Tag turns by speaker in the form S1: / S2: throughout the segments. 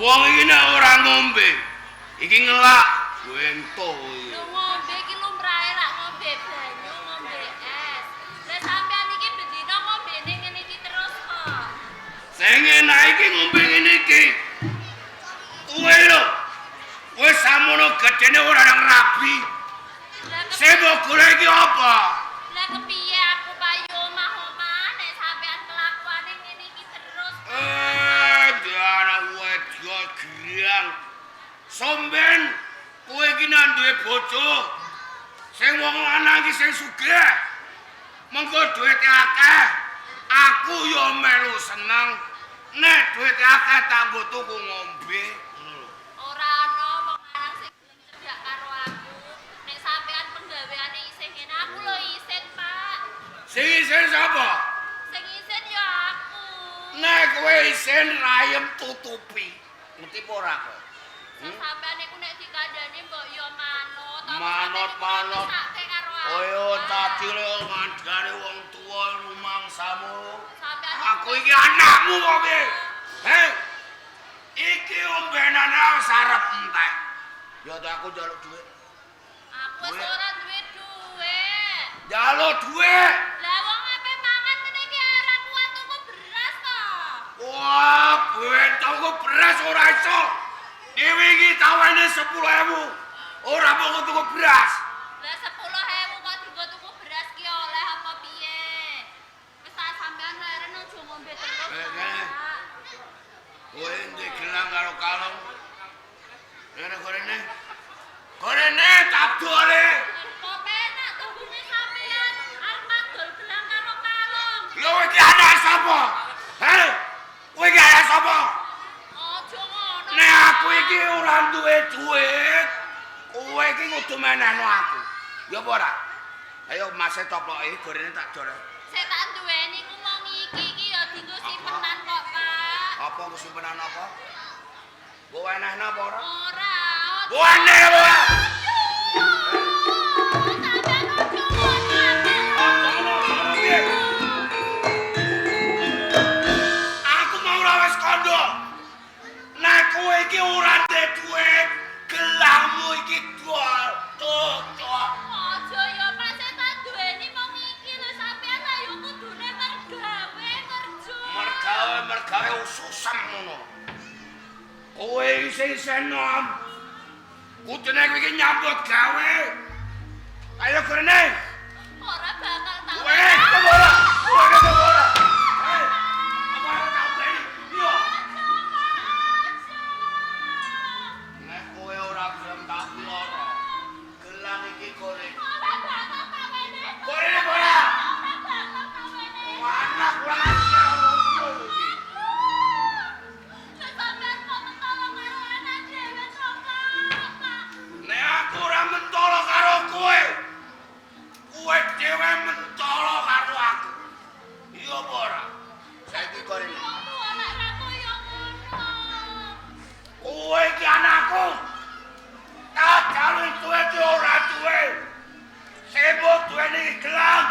S1: Wong iki nek ora ngombe, iki ngelak wento iki.
S2: Lho ngombe iki lumrahe lak ngombe banyu, ngombe es. Lah sampean iki bendina ngombene ngene iki terus kok.
S1: Sing enak iki ngombe ngene iki. Kowe lho. Wis samono gedene ora nang rabi. Sing mbok golek iki apa?
S2: Lah kepiye aku payu omah-omah nek sampean kelakuane ngene iki terus.
S1: Anak wedok gerang. Somben kowe iki nang duwe bojo. Sing wong lanang iki sing sugih. Mengko duwite akeh. Aku yo melu seneng. Nek duwite akeh tak nggo tuku ngombe. Ngono lho.
S2: Ora ana wong lanang sing gelem cedhak karo aku. Nek sampean penggaweane isih ngene, aku lho isin, Pak.
S1: Sing isin sapa?
S2: Sing isin ya aku.
S1: Nek kowe isin rayem tutupi. Ngerti apa ora kowe?
S2: Sampean iku nek dikandani mbok yo manut.
S1: Manut, manut.
S2: Mesake karo aku.
S1: Kaya tadi lho ngandani wong tuwa rumangsamu.
S2: Sampean
S1: Aku iki anakmu kok piye? Hei. Iki ombenane wis arep entek. Ya ta aku njaluk dhuwit.
S2: Aku wis ora duwe dhuwit.
S1: Njaluk dhuwit.
S2: Lah wong ape mangan ngene iki ora kuat tuku beras to.
S1: Wah, tuku beras ora iso. Dewi iki tawane 10.000. Ora mau tuku beras.
S2: Lah 10.000 kok dienggo tuku beras ki oleh apa piye? Wis tak sampean leren aja ngombe terus.
S1: Kene. Kowe ndek gelang karo kalung. Rene gorene. Gorene tak dole.
S2: Kok penak tunggune sampean arep adol gelang karo kalung.
S1: Lho iki anak sapa? Hei. Kowe iki anak sapa?
S2: Aja ngono.
S1: Nek aku iki ora duwe duit, kowe iki kudu menehno aku. Ya apa ora? Ayo mase toploke gorene tak dole.
S2: Sik tak duweni ku mung iki iki ya dienggo simpenan kok, Pak.
S1: Apa nggo simpenan apa? Mbok wenehno apa ora?
S2: Ora.
S1: Mbok weneh apa ora?
S2: Sampean aja ngono.
S1: Aku mau ora wis kandha. Nek kowe iki ora duwe duit, gelangmu iki dol. Cocok.
S2: Aja ya Pak, sik tak duweni mung iki lho sampean lah ya kudune mergawe kerja.
S1: Mergawe ususem ngono. Kowe isih enom. Kudune kowe iki nyambut gawe. Ayo gorene.
S2: Ora bakal tak.
S1: Kowe ora. Kowe ora. Hei. Apa aku tak beli? Iya. Nek kowe ora gelem tak lara. Gelang iki goreng.
S2: Ora bakal tak wene.
S1: Gorene ora.
S2: Ora bakal tak wene.
S1: Anak kurang ajar ngono iki.
S2: Lah sampean kok mentolo karo anak dhewe to, Pak?
S1: Nek aku ora mentolo karo kowe, kowe dhewe mentolo karo aku. Iya apa ora? Saiki gorene.
S2: Wong tuwa lek ra koyo ngono.
S1: Kowe iki anakku. Tak jaluk duwe ora duwe. Sembok duweni gelang.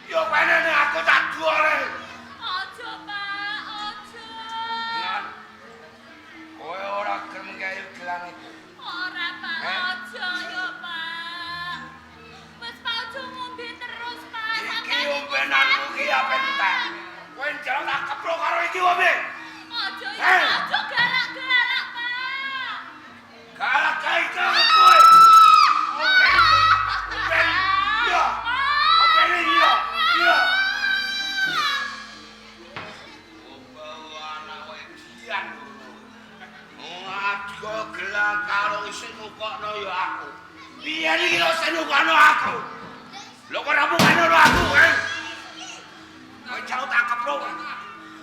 S1: Yo wenene aku tak duware.
S2: Aja, Pak, aja.
S1: Ngan. Kowe ora gelem gawe gelang iku.
S2: Ora, Pak,
S1: Eh?
S2: aja yo, Pak. Wis Pak aja ngombe terus, Pak.
S1: Iki
S2: Sampean iku
S1: ombenanmu iki ape entek. Kowe njaluk tak keprok karo iki wae.
S2: Aja yo,
S1: Eh?
S2: aja galak-galak, Pak.
S1: Galak kae karo kowe. Open. Open. Iya. Open iya. Iya. Opo anak wedian ngono. Ngadgo gelang karo isih nukokno ya aku. Biyen iki lho sing nukokno aku. Lho kok ora mukane aku, eh? Kowe jaluk tak keprok.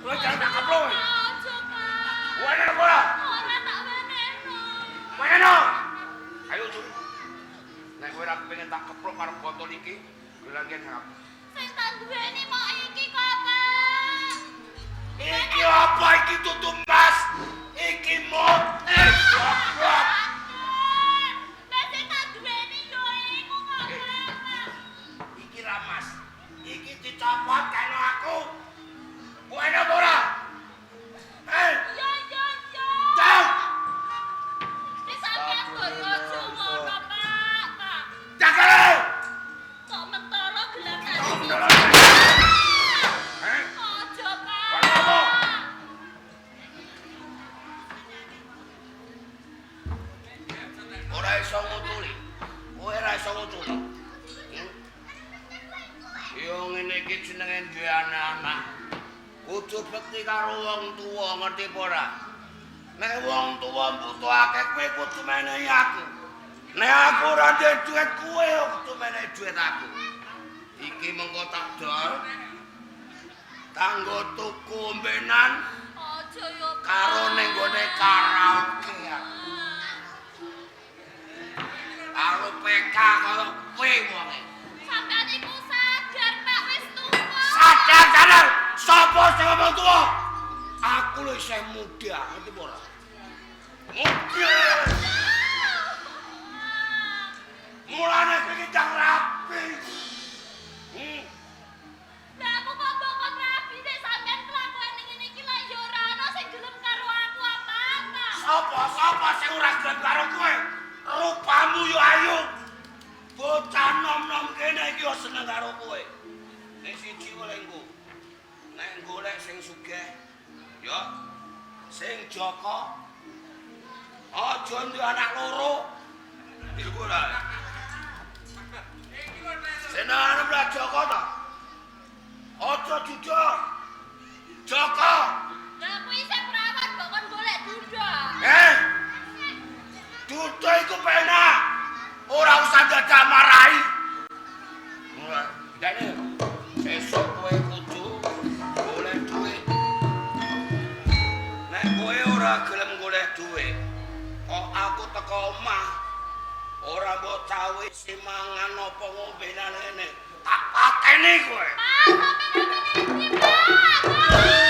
S1: Kowe jaluk tak keprok.
S2: Aja, Pak.
S1: Wenehno ora?
S2: Ora tak wenehno.
S1: Wenehno. Ayo Cuk. Nek kowe ora pengen tak keprok karo botol iki, gelang kene aku.
S2: Sing tak duweni mok iki kok, Pak.
S1: Iki apa iki tutu mas? Iki motif goblok.
S2: Lah sing tak duweni yo iku kok, Pak.
S1: Iki ra mas. Iki dicopot karo aku. Kowe enak ora? Hei,
S2: Yo yo yo.
S1: Kudu bekti karo wong tuwa, ngerti apa ora? Nek wong tuwa mbutuhake kowe kudu menehi aku. Nek aku ora duwe duit kowe kudu menehi duit aku. Iki mengko tak dol. Kanggo tuku ombenan.
S2: Aja yo.
S1: Karo ning gone karaoke aku. Karo PK kaya kowe wonge.
S2: Sampeyan iku sadar, Pak, wis tuwa.
S1: Sadar, sadar. Sapa sing ngomong tuwa? Aku lho isih muda, ngerti apa ora? Muda. Mulane kowe iki ndang rapi.
S2: Lah aku kok mbok kon rapi nek sampeyan kelakuan ngene iki lak ya ora ana sing gelem karo aku apa, Pak?
S1: Sapa sapa sing ora gelem karo kowe? Rupamu yo ayu. Bocah nom-nom kene iki yo seneng karo kowe. Nek siji oleh engko. Nek golek sing sugih, ya sing Joko. Aja duwe anak loro. Iku ora. Seneng arep Joko ta? Aja jujur. Joko.
S2: Lah kuwi isih perawan kok kon golek duda.
S1: Eh. Duda iku penak. Ora usah dadak marahi. Ora, ndane sesuk kowe kudu golek duit. Nek kowe ora gelem golek duit, kok aku teko omah ora mbok cawisi mangan apa ngombenan ngene. Tak pateni kowe.
S2: Pak, sampeyan apene iki, Pak?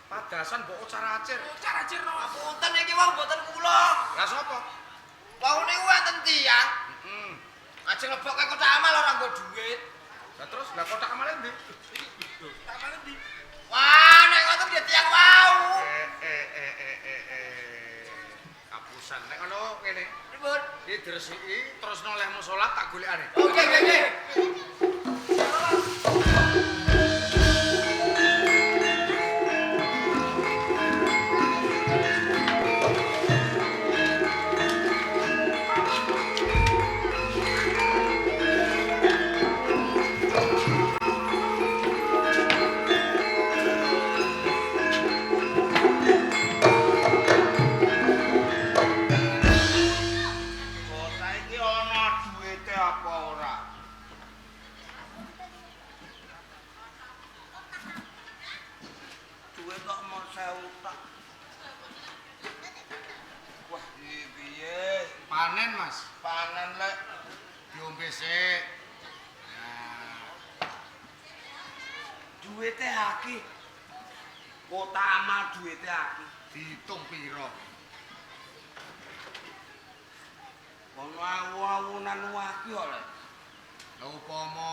S3: Padasan mbok ocar-acir.
S4: Ocar-acir no.
S5: Ngapunten iki wong mboten kula.
S3: Lah sapa?
S5: Wau niku wonten tiyang.
S3: Heeh.
S5: Ajeng lebokke kotak amal ora nggo dhuwit.
S3: Lah terus lah kotak amale ndi?
S4: Kotak amale ndi?
S5: Wah, nek ngoten nggih tiyang wau.
S3: Kapusan nek ngono ngene.
S5: Pripun?
S3: Iki diresiki terus nolehmu salat tak golekane.
S5: Oke, oke, oke.
S3: Panen, Mas.
S1: Panen lek
S3: diombe sik. Nah.
S1: Duwite akeh. Kotak amal duwite akeh.
S3: Diitung pira?
S1: Ono awu-awunan akeh kok lek.
S3: Lah upama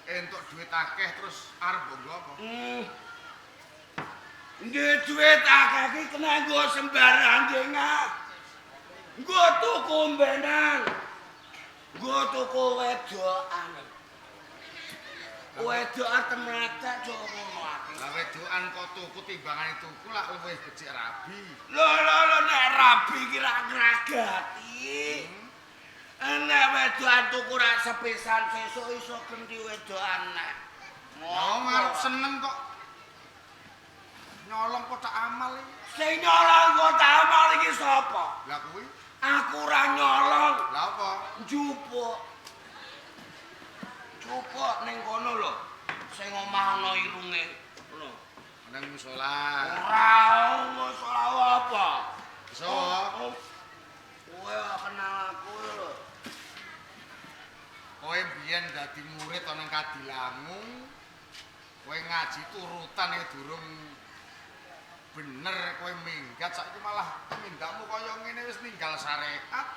S3: entuk duit akeh terus arep mbok apa?
S1: Nggih duit akeh iki kena nggo sembarang nggih. Nggo tuku ombenan. Nggo tuku wedokan. Wedokan temratek cok ngono akeh.
S3: Lah wedokan kok tuku timbangane tuku lak luwih becik rabi.
S1: Lho lho lho nek rabi iki rak ngragati. Nek wedokan tuku rak sepisan sesuk iso genti wedokan nek.
S3: Wong arep seneng kok nyolong kotak amal iki.
S1: Sing nyolong kotak amal iki sapa?
S3: Lah kuwi
S1: aku ora nyolong.
S3: Lah apa?
S1: Njupuk. Njupuk ning kono lho. Sing omah ana irunge. Ngono.
S3: Nang musala.
S1: Ora musala apa?
S3: Iso.
S1: Kowe kenal aku lho.
S3: Kowe biyen dadi murid ana Kadilangu. Kowe ngaji turutan ya durung bener kowe minggat saiki malah tumindakmu kaya ngene wis ninggal syariat.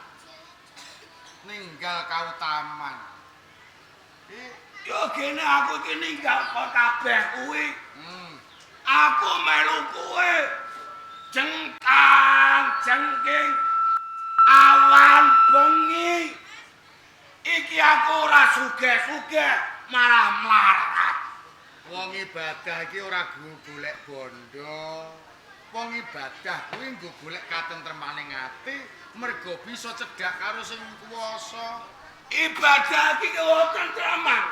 S3: Ninggal kautaman. Iki
S1: yo gene aku iki ninggal kok kabeh kuwi. Aku melu kowe. Jengkang jengking awan bengi. Iki aku ora sugih-sugih malah mlarat.
S3: Wong ibadah iki ora golek bondo. Wong ibadah kuwi nggo golek katentremaning ati mergo bisa cedhak karo sing kuwasa.
S1: Ibadah iki kok tentreman.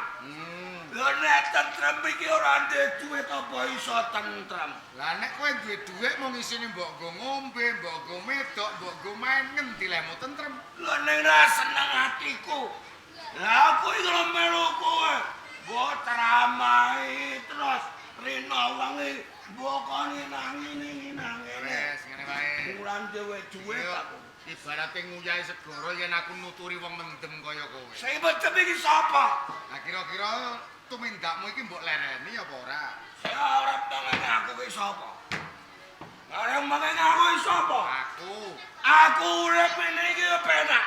S1: Lho nek tentrem iki ora ndek duit apa iso tentrem.
S3: Lah nek kowe duwe dhuwit mung isine mbok nggo ngombe, mbok nggo medok, mbok nggo main ngendi lehmu tentrem.
S1: Lho ning ra seneng atiku. Lah aku iki lho melu kowe. Mbok ceramahi terus rino wengi mbok kon nang ngene nang ngene.
S3: Wes ngene wae.
S1: Mulan dhewe dhuwit aku.
S3: Ibarate nguyahi segara yen aku nuturi wong mendem kaya kowe.
S1: Sing mendem iki sapa?
S3: Lah kira-kira tumindakmu iki mbok lereni apa ora?
S1: Sing ora pengen aku iki sapa? Ora pengen aku iki sapa?
S3: Aku.
S1: Aku urip ngene iki penak.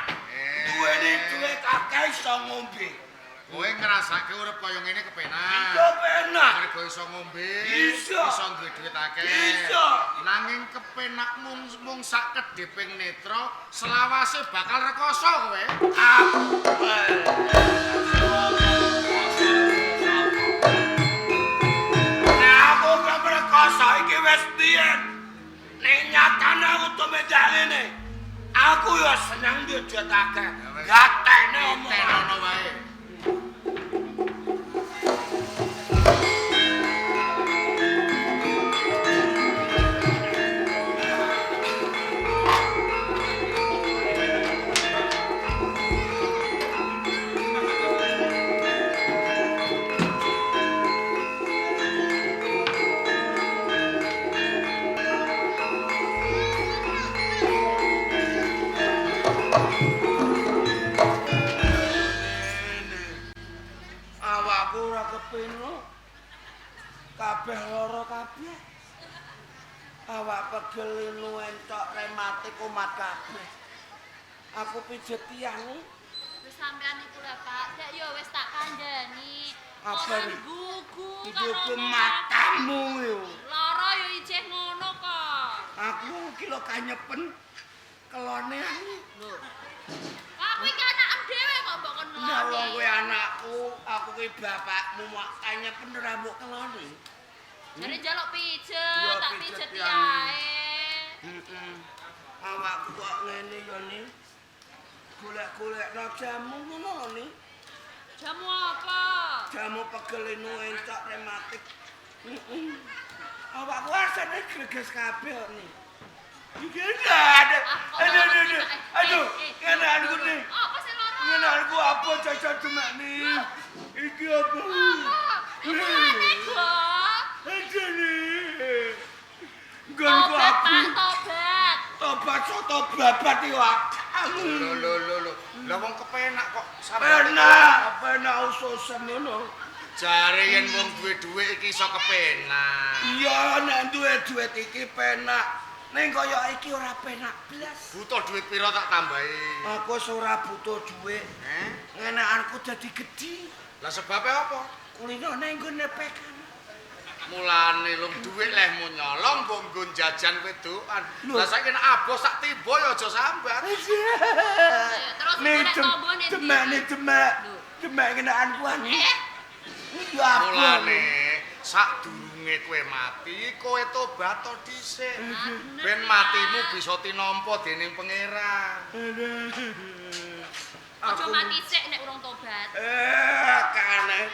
S1: Duweni duit akeh iso ngombe.
S3: Kowe ngrasake urip kaya ngene kepenak.
S1: Iso penak.
S3: Mergo iso ngombe,
S1: iso
S3: duwe duit akeh.
S1: Iso.
S3: Nanging kepenak mung sak kedheping netra, selawase bakal rekoso kowe.
S1: Nek aku rekoso iki wis biyen. Nek nyatane aku tumindak ngene. Aku ya seneng duwe duit akeh. Gatene
S3: omongan wae.
S1: Nek Awak pegel linu entok rematik umat kabeh. Aku pijet tiyang.
S2: Wis sampean iku lho, Pak. Dek yo wis tak kandhani.
S1: Apa
S2: Ora gugu karo
S1: Gugu matamu yo.
S2: Lara yo ijeh ngono kok.
S1: Aku iki lho kanyepen kelone aku.
S2: Lho. Aku iki anakem dhewe kok mbok kon ngeloni.
S1: Lah wong kowe anakku, aku ki bapakmu mak kanyepen ora mbok keloni.
S2: Jare njaluk pijet, tak pijeti ae.
S1: Heeh. Awakku kok ngene yo ni. Golek-golekno jamu ngono lho ni.
S2: Jamu apa?
S1: Jamu pegel linu entok rematik. Heeh. Awakku asane greges kabeh kok ni. Iki ada. Aduh aduh. Aduh, ngenaanku ni.
S2: Apa sih lara?
S1: Ngenaanku apa cacat demek ni? Iki apa?
S2: Apa? Ngene kok.
S1: Aduh ni. Nggonku aku.
S2: Tobat.
S1: Tobat soto babat iki kok.
S3: Lho lho lho lho. Lah wong kepenak kok sampeyan.
S1: Penak, penak ususen ngono.
S3: Jare yen wong duwe dhuwit iki iso kepenak.
S1: Iya, nek duwe dhuwit iki penak. Ning kaya iki ora penak blas.
S3: Butuh dhuwit pira tak tambahi?
S1: Aku wis ora butuh dhuwit.
S3: Eh?
S1: Ngenakanku dadi gedhi.
S3: Lah sebabe apa?
S1: Kulino ning nggone pekan.
S3: Mulane lho dhuwit lehmu nyolong mbok nggo jajan wedokan. Lah saiki nek aboh sak timbo ya aja sambat.
S2: Terus nek tombone
S1: demek nih demek. Demek ngenakanku anu. Ya apa?
S3: Mulane sadurunge kowe mati, kowe tobat dhisik. Ben matimu bisa tinampa dening Pangeran.
S2: Aja mati sik nek urung tobat.
S1: Kane.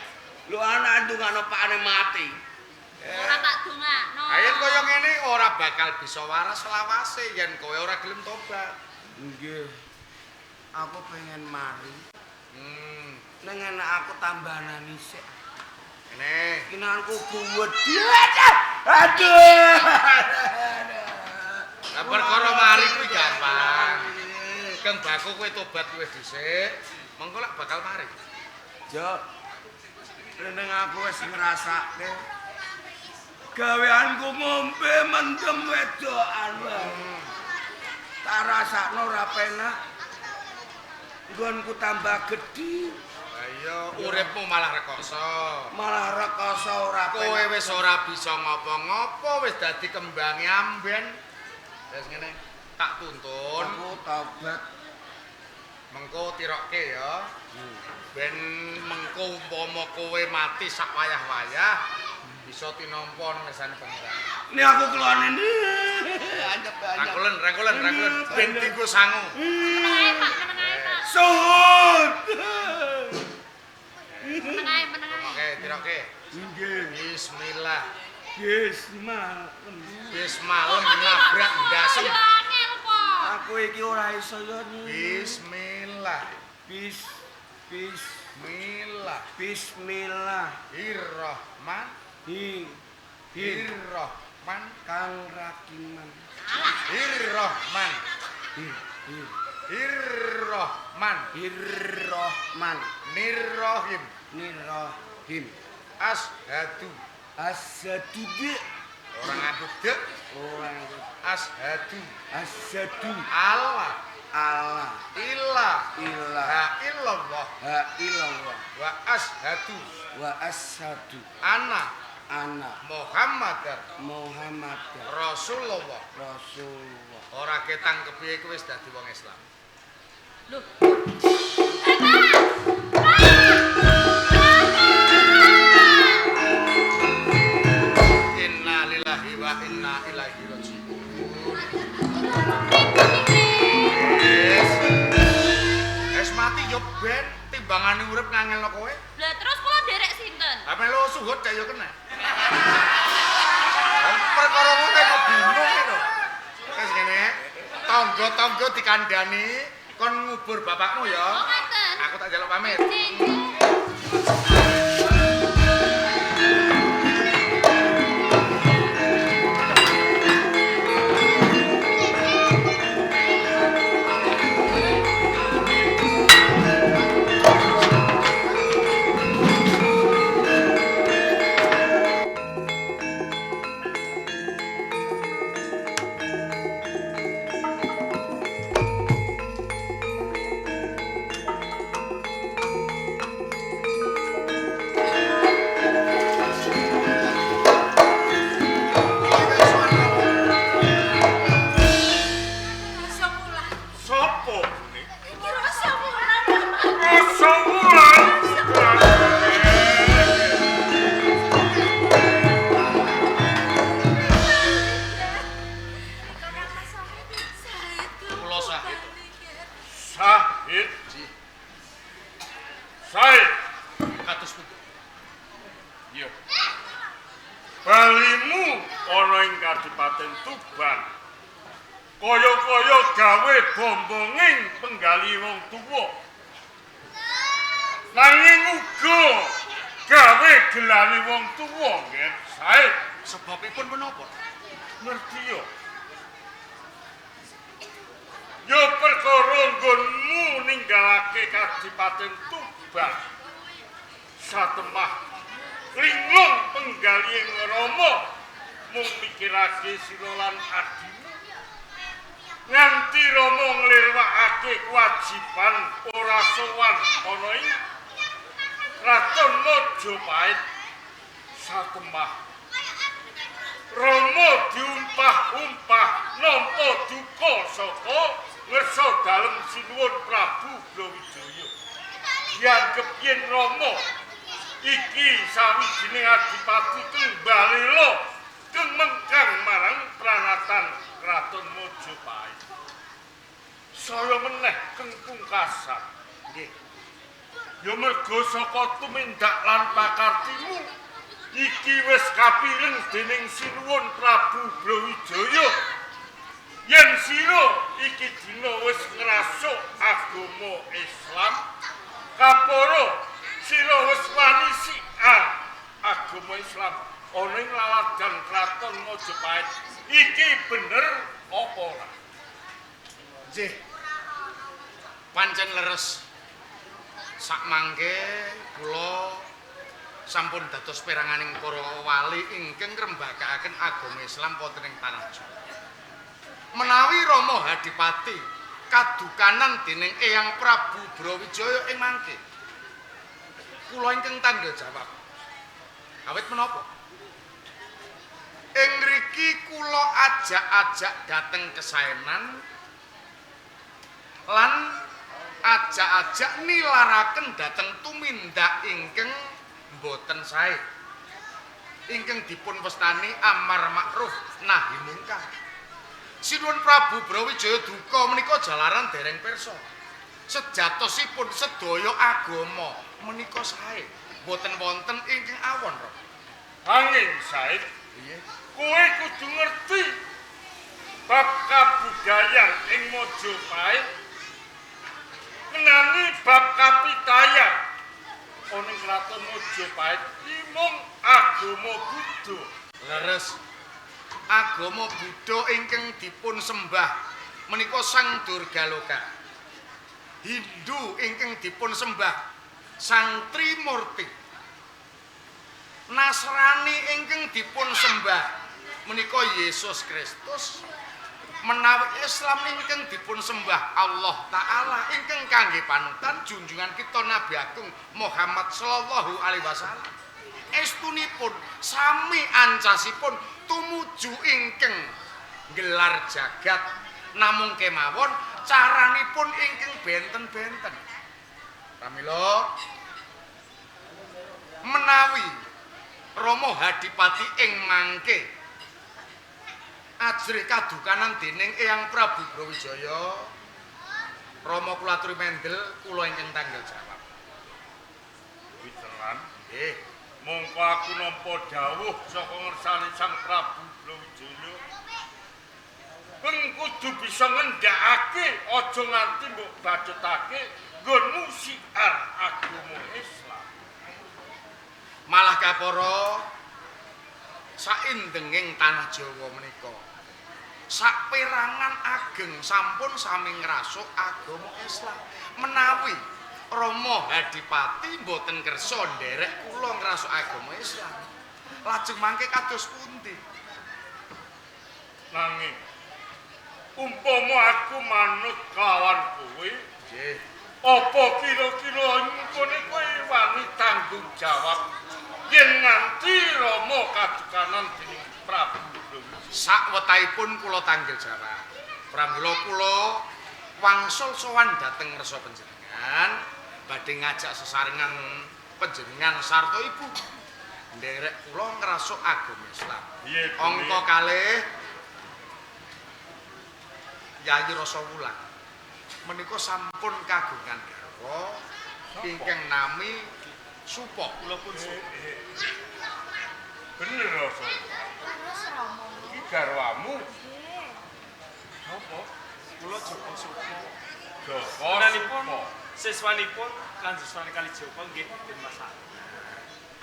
S1: Lho anak ndungakno pakane mati.
S2: Ora tak dongakno.
S3: Ha yen kaya ngene ora bakal bisa waras selawase yen kowe ora gelem tobat.
S1: Nggih. Aku pengen mari. Ning enak aku tambahan sik.
S3: Ngene.
S1: Kinanku guwedhi. Aduh.
S3: Lah perkara mari kuwi gampang. Kang baku kowe tobat luwih dhisik, mengko lak bakal mari.
S1: Jo. Ning aku wis ngrasake gaweanku ngombe mendem wedokan wae. Tak rasakno ora penak. Nggonku tambah gedhi.
S3: Lah iya, uripmu malah rekoso.
S1: Malah rekoso ora penak.
S3: Kowe wis ora bisa ngopo-ngopo, wis dadi kembange amben. Wis ngene, tak tuntun.
S1: Aku tobat.
S3: Mengko tirokke ya. Ben mengko umpama kowe mati sak wayah-wayah bisa tinampa nang ngersane Pangeran.
S1: Ini aku kelone. Anjep anjep.
S3: Rangkulen, rangkulen, rangkulen. Ben dienggo sangu.
S2: Meneng ae, Pak, meneng ae, Pak.
S1: Suhud.
S2: Meneng ae, meneng ae.
S3: Oke, tirokke.
S1: Nggih.
S3: Bismillah.
S1: Bismillah.
S3: Bismalem nabrak ndasem.
S2: Ya angel kok.
S1: Aku iki ora iso yo.
S3: Bismillah.
S1: Bis
S3: Bismillah.
S1: Bismillah.
S3: Irrahman.
S1: Hi.
S3: Irrahman
S1: Kang Rakiman.
S3: Irrahman. Irrahman.
S1: Irrahman.
S3: Nirrahim.
S1: Nirrahim.
S3: Ashadu.
S1: Ashadu dek.
S3: Orang ngantuk dek.
S1: Orang ngantuk.
S3: Ashadu.
S1: Ashadu.
S3: Allah.
S1: Allah.
S3: Ilah.
S1: Ilah.
S3: Ha illallah.
S1: Ha illallah.
S3: Wa ashadu.
S1: Wa ashadu.
S3: Ana.
S1: Ana.
S3: Muhammadar.
S1: Muhammadar.
S3: Rasulullah.
S1: Rasulullah.
S3: Ora ketang kepiye kowe wis dadi wong Islam.
S2: Loh.
S3: Inna lillahi wa inna ilaihi raji'un. Wis mati yo ben timbangane urip ngangelno kowe.
S2: Lah terus kula nderek sinten?
S3: Lah melu suhud cek yo kena. Perkara ngono kok bingung lho. Wis ngene, tangga-tangga dikandhani kon ngubur bapakmu ya.
S2: Oh ngoten.
S3: Aku tak njaluk pamit.
S1: Tuban. Kaya-kaya gawe bombonging penggali wong tuwa. Nanging uga gawe gelane wong tuwa nggih sae.
S3: Sebabipun menapa?
S1: Ngerti yo. Yo perkara nggonmu ninggalake Kadipaten Tuban. Satemah linglung penggalih Rama mung mikirake sira lan adimu. Nganti Rama nglirwakake kewajiban ora sowan ana ing Kraton Majapahit. Satemah Rama diumpah-umpah nampa duka saka ngersa dalem Sinuwun Prabu Brawijaya. Dianggep yen Rama iki sawijining adipati kang balela kang mengkang marang pranatan Kraton Majapahit. Saya meneh kang pungkasan.
S3: Nggih.
S1: Ya merga saka tumindak lan pakartimu iki wis kapireng dening Sinuwun Prabu Brawijaya. Yen sira iki dina wis ngrasuk agama Islam, kapara sira wis wani siar agama Islam ana ing laladan Kraton Majapahit. Iki bener apa ora?
S3: Nggih. Pancen leres. Sakmangke kula sampun dados peranganing para wali ingkang ngrembakakaken agama Islam wonten ing tanah Jawa. Menawi Rama Hadipati kadukanan dening Eyang Prabu Brawijaya ing mangke, kula ingkang tanggung jawab. Awit menapa? Ing ngriki kula ajak-ajak dhateng kesaenan lan ajak-ajak nilaraken dhateng tumindak ingkang mboten sae, ingkang dipun wastani amar makruf nahi mungkar. Sinuwun Prabu Brawijaya duka menika jalaran dereng pirsa. Sejatosipun sedaya agama menika sae, mboten wonten ingkang awon, Rama.
S1: Angin sae,
S3: Piye?
S1: Kowe kudu ngerti bab kabudayan ing Majapahit, ngenani bab kapitayan ana ing Kraton Majapahit mung agama Buddha.
S3: Leres. Agama Buddha ingkang dipun sembah menika Sang Durgaloka. Hindu ingkang dipun sembah Sang Trimurti. Nasrani ingkang dipun sembah menika Yesus Kristus. Menawi Islam ingkang dipun sembah Allah Ta'ala ingkang kangge panutan junjungan kita Nabi Agung Muhammad sallallahu alaihi wasallam. Estunipun sami ancasipun tumuju ingkang gelar jagat, namung kemawon caranipun ingkang benten-benten. Pramila menawi Rama Hadipati ing mangke ajrih kadukanan dening Eyang Prabu Brawijaya, Rama kula aturi mendel kula ingkang tanggung jawab.
S1: Kuwi tenan.
S3: Nggih.
S1: Mongko aku nampa dawuh saka ngersane Sang Prabu Brawijaya. Keng kudu bisa ngendhakake aja nganti mbok bacutake nggonmu siar agama Islam.
S3: Malah kapara saindenging tanah Jawa menika saperangan ageng sampun sami ngrasuk agama Islam. Menawi Rama Hadipati mboten kersa nderek kula ngrasuk agama Islam, lajeng mangke kados pundi?
S1: Nanging umpama aku manut kelawan kowe,
S3: nggih,
S1: apa kira-kira ngkone kowe wani tanggung jawab yen nganti Rama kadukanan dening Prabu Brawijaya?
S3: Sakwetahipun kula tanggung jawab. Pramila kula wangsul sowan dhateng ngersa panjenengan, badhe ngajak sesarengan panjenengan sarta ibu nderek kula ngrasuk agama Islam. Angka kalih Yayi Rasa Wulan menika sampun kagungan garwa ingkang nami Supo.
S1: Kula pun bener Rasa.
S2: Terus Rama.
S1: Iki garwamu?
S2: Nggih.
S4: Napa? Kula Joko Supo.
S1: Joko
S4: Kenalipun
S1: Supo.
S4: siswanipun lan siswane kali Joko nggih Den Mas.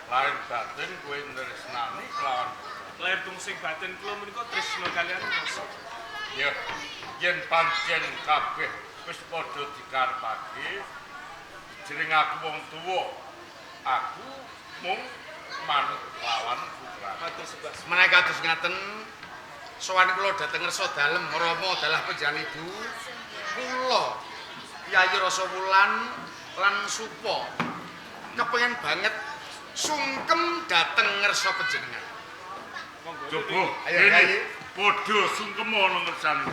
S1: Lahir batin kowe nresnani kelawan
S4: Lahir tungsing batin kula menika tresna kaliyan rasa.
S1: Ya, yen pancen kabeh wis padha dikarepake, jeneng aku wong tuwa, aku mung manut lawan putra.
S4: Matur sembah.
S3: Menawi kados ngaten, sowan kula dhateng ngersa dalem Rama dalah panjenengan Ibu. Kula Kyai Rasa Wulan lan Supo kepengen banget sungkem dhateng ngersa panjenengan.
S4: Monggo.
S1: Coba,
S3: Ayo,
S1: kene
S3: Kyai.
S1: padha sungkem ana ngersane.